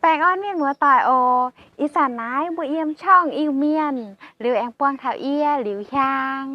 Baengh orn mienh muoz-doic oc. Ih zanc naaiv mbuo yiem ช่อง Iu-Mienh liuz aengx buangh taux yie Liuz Hiaang.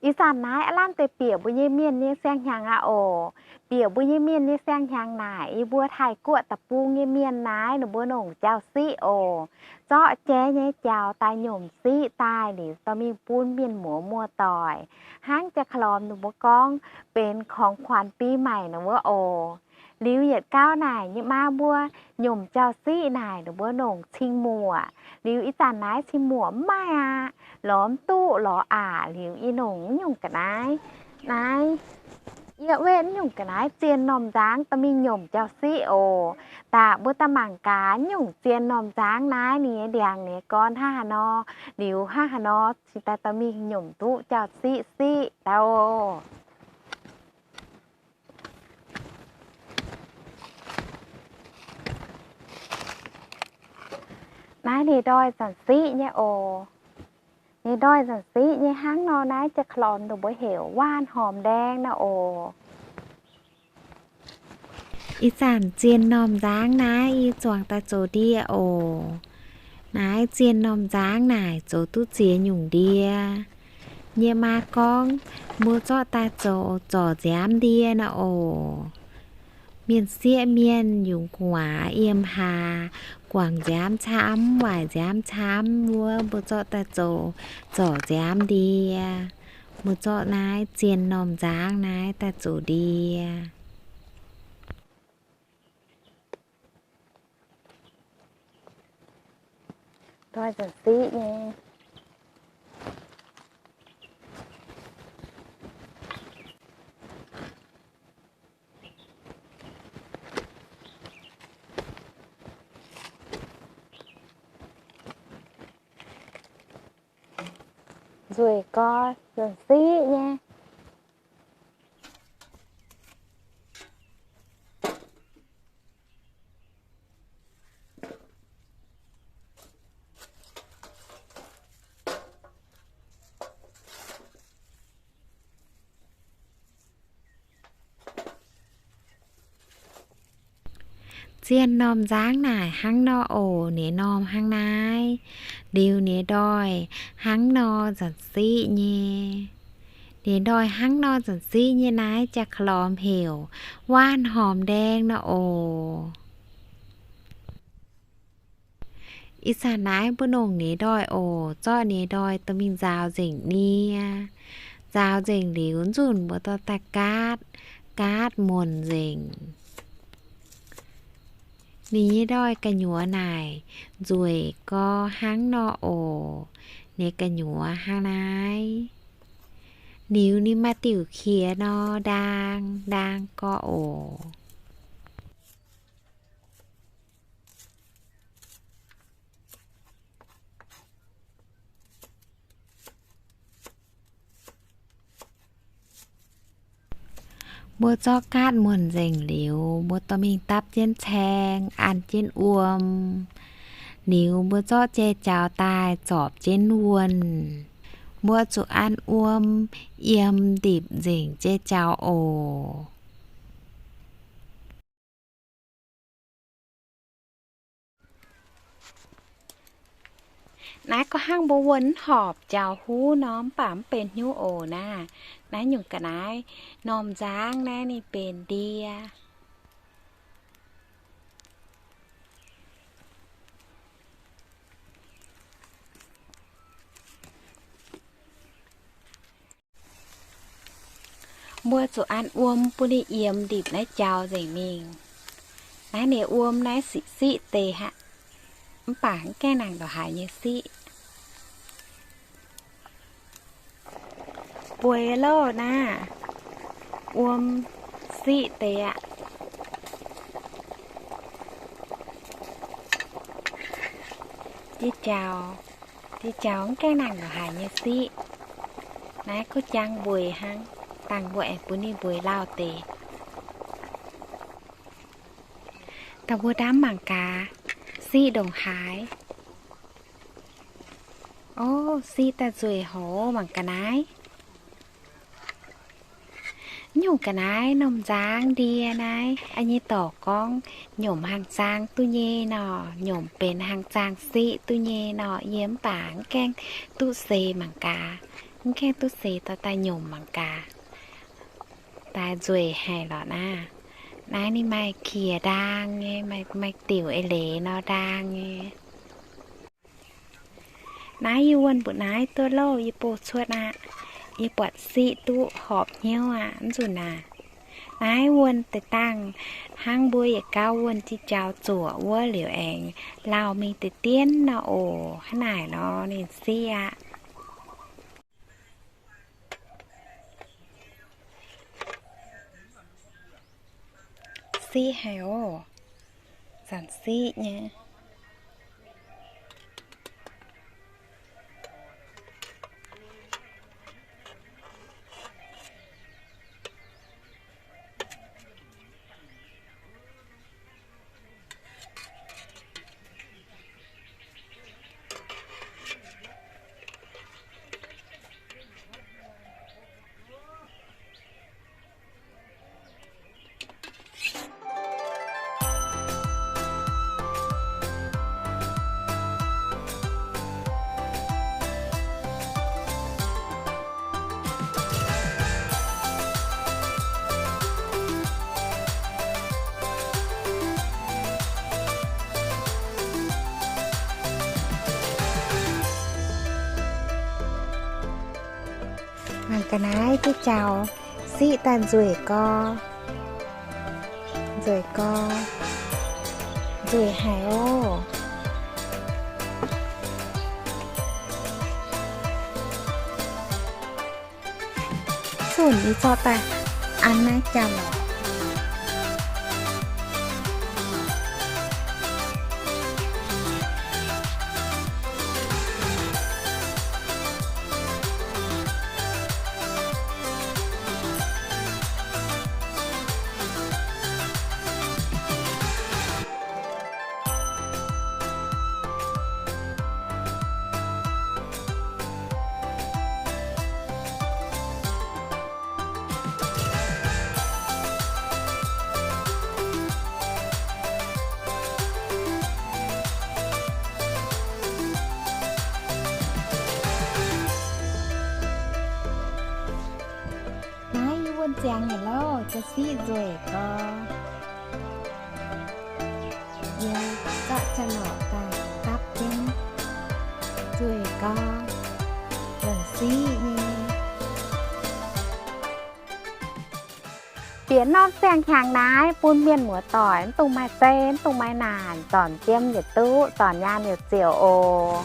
Ih zanc naaiv aav lamh deix bieqc mbuo nyei mienh nyei siang-hnyangx aqv oc. Bieqc mbuo nyei mienh nyei siang-hnyangx naaic, yie mbuo Taiv-Guoqv deic-bung nyei mienh naaiv ninh mbuo nongc jauv-siqv oc. Zorqv jai nyei jaux daaih nyomc siqv daaih liuz dorh mingh bun mienh muoz muoz-doic hnangv jaa-klormx ninh mbuo gorngv benx ของขวัญปีใหม่ naaic wuov oc. Liuz yietc gauv naaic nyei maa mbuo nyomc jauv-siqv naaic ninh mbuo nongc cing-muoqc. Liuz ih zanc naaiv cing-muoqc mv maaih aqv, lorz mv duqv lorz aqc. Liuz yie nongc mv nyungc ga'naaiv. Naaiv yie wetv mv nyungc ga'naaiv zien normh nzangv dorh mingh nyomc jauv-siqv oc. Daaih mbuo daaih mangc gaax mv nyungc zien normh nzangv naaiv ninh nyei ndiangx ninh nyei gorn hnangv haaix nor, liuz hnangv haaix nor cingx daaih dorh mingh nyomc duqv jauv-siqv siqv daaih oc. Naaiv ninh ndoih zanc siqv nyei oc. Ninh ndoih zanc siqv nyei hnangv nor naaiv jaa-klormx ninh mbuo heuc ว่านหอมแดง naaiv oc. Ih zanc zien normh nzangv naaiv yie zuangx daaih zoux ndie oc. Naaiv zien normh nzangv naaic zoux duqv ziex nyungc ndie. Yie maa gorngv mbuo zorqv daaih zoux zorc nziaamv ndie naaiv oc. Mienh sieqv mienh yungz gu'nguaaz yiem hlaax guangc nziaamv camv, waaic nziaamv camv wuov, mbuo zorqv daaih zoux zorc nziaamv ndie. Mbuo zorqv naaiv zien normh nzangv naaiv daaih zoux ndie. Ndoih zanc siqv nyei. Nzueic gorx, zanc siqv nyei. Zien normh nzangv naaic hnangv nor oc, ninh normh hnangv naaiv. Liuz ninh ndoih hnangv nor zanc siqv nyei. Ninh ndoih hnangv nor zanc siqv nyei naaiv jaa-klormx heuc ว่านหอมแดง nor oc. Ih zanc naaiv mbuo nongc ninh ndoih oc, zorqv ninh ndoih dorh mingh nzaaux nzengc nie. Nzaaux nzengc liuz nzunc mbuo dorh daaih gaatv, gaatv muonc nzengc. Ninh nyei ndoih gu'nyuoz naaic nzueic gorx hnangv nor oc. Ninh gu'nyuoz hnangv naaiv. Liuz ninh maaih diuc qiex nor, ndaang ndaang gorx oc. Mbuo zorqv gaatv muonc nzengc liuz, mbuo dorh mingh dapv jienv caeng, an jienv wuom. Liuz mbuo zorqv jai jaux daaih zorpc jienv wuonh. Mbuo zuqc an wuom yiem ndipc nzengc jai jaux oc. Naaiv gorngv hnangv mbuo wuonh mv horpc jaux huv nor, mv baac mv benx hnyouv oc naaiv. Naaiv nyungc ga'naaiv normh nzangv naaiv ninh benx ndie. Mbuo zuqc an wuom bun ninh yiem ndipc naaiv jaux nzengc mingh. Naaiv ninh wuom naaiv siqv siqv deix aqv, mv baac mv gaengh nangc ndongc haaix nyei siqv. Bueix loh naaiv, wuom siqv deix aqv. Diuh jaux, diuh jaux mv gaengh nangc ndongc haaix nyei siqv. Naaiv gorngv jangx mbueix hnangv, dangh mbuo aengx bun ninh mbueix lauh deix. Dangh mbuo ndamv mangc gaax, siqv ndongc haaix. O, siqv daaih nzueic hov mangc gaax naaiv. Nyungc ga'naaiv norm nzangv ndie naaiv, yie nyei dorc gorngv nyomc hangx zaang duqv nyei nor, nyomc benx hangx zaang siqv duqv nyei nor, yie mv baac mv gaengh duqv seix mangc gaax, mv gaengh duqv seix dorh daaih nyomc mangc gaax. Daaih nzueic haic lorqc naaiv. Naaiv ninh maaih qiex ndaang nyei, maaih, maaih diuc eix leiz nor ndaang nyei. Naaiv yie wuonh mbu'naaiv duqv louh yie bouh cuotv aqv. Yie buatc siqv duqv horpc hnyouv aqv, mv nzunc naaic. Naaiv wuonh deix dangh hnangv mbuo yietc gauh wuonh jiex jaux zuoqc wuov liuz aengx lauh mingh deix dien nor oc. Hnangv naaic nor ninh siqv aqv. Siqv haic oc. Zanc siqv nyei. Mangc ga'naaiv duqv jaux siqv daaih nzueic gorx, nzueic gorx, nzueic haic oc. Zunc yie zorqv daaih an naaiv jauv-louc. Naaiv yie wuonh ziangx haic loh, jaa siqv nzueic gorx. Yie zorqv jaa-louc daaih dapv jienv, nzueic gorx, longc siqv nyei. Bieqc norm siang-hnyangx naaiv bun mienh muoz-doic mv dungx maaih zei, mv dungx maaih naanc, zornc jiem yietc duqv, zornc nyaanh yietc ziouc oc.